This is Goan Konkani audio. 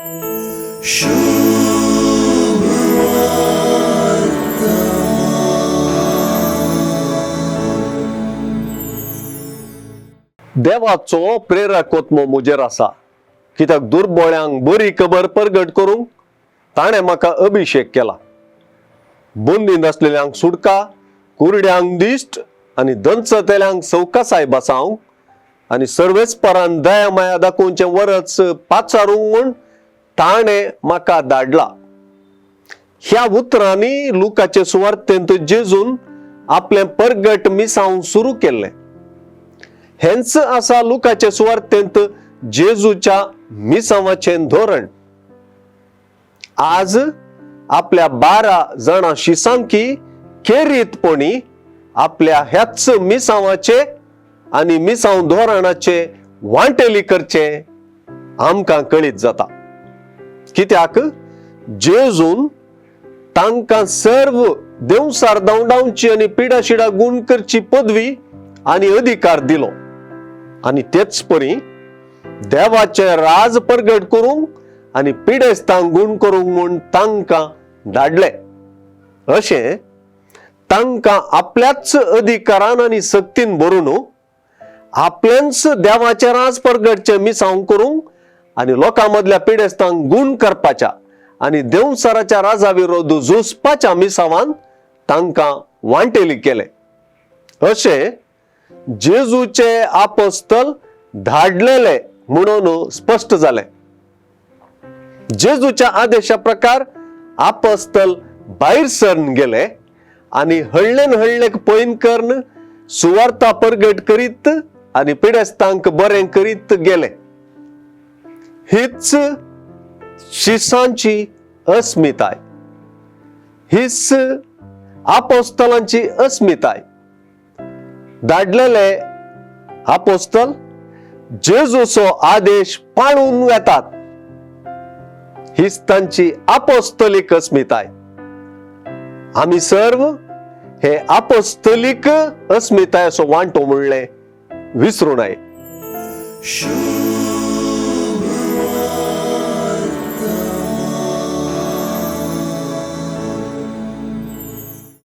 देवाचो प्रेरक आत्मो म्हजेर आसा, कित्याक दुर्बोळ्यांक बरी खबर परगट करूंक ताणें म्हाका अभिशेक केला. बंदी नासलेल्यांक सुटका, कुरड्यांक दिश्ट आनी दंचतेल्यांक सवकासाय बसावंक आनी सर्वेस्परान दया माया दाखोवचें वरच पाचारूंक म्हूण ताणें म्हाका धाडला. ह्या उतरांनी लुकाचे सुवार्तेंत जेजून आपलें परगट मिसांव सुरू केल्लें. हेंच आसा लुकाचे सुवार्तेंत जेजूच्या मिसांवाचें धोरण. आज आपल्या 12 जाणां शिसांकी खेरीतपणी आपल्या ह्याच मिसांवाचे आनी मिसांव धोरणाचे वांटेली करचे आमकां कळीत जाता. कित्याक जेजून तांकां सर्व देवसार धांवडावची आनी पिडाशिडा गूण करची पदवी आनी अधिकार दिलो आनी तेच परी देवाचें राज परगट करूंक आनी पिडेस्तांक गूण करूंक म्हूण तांकां धाडले. अशें तांकां आपल्याच अधिकारान आनी सक्तीन भरून आपलेंच देवाचें राज परगटचें मिसांव करूंक आनी लोकां मदल्या पिडेस्तांक गूण करपाच्या आनी देवसाराच्या राजा विरोध झुजपाच्या मिसावान तांकां वांटेली केले. अशें जेजूचे आपस्तल धाडलेले म्हणून स्पश्ट जालें. जेजूच्या आदेशा प्रकार आपस्तल भायर सरन गेले आनी हळ्ळेन हळ्ळेक पयन करून सुवार्ता परगट करीत आनी पिडेस्तांक बरें करीत गेले. हीच शिसांची अस्मिताय, हीच आपोस्तलांची अस्मिताय. धाडलेले आपोस्तल जेजूचो आदेश पाळून वेतात, हीच तांची आपोस्तलीक अस्मिताय. आमी सर्व हे आपोस्तलीक अस्मितायेचो वांटो म्हणलें विसरू नये.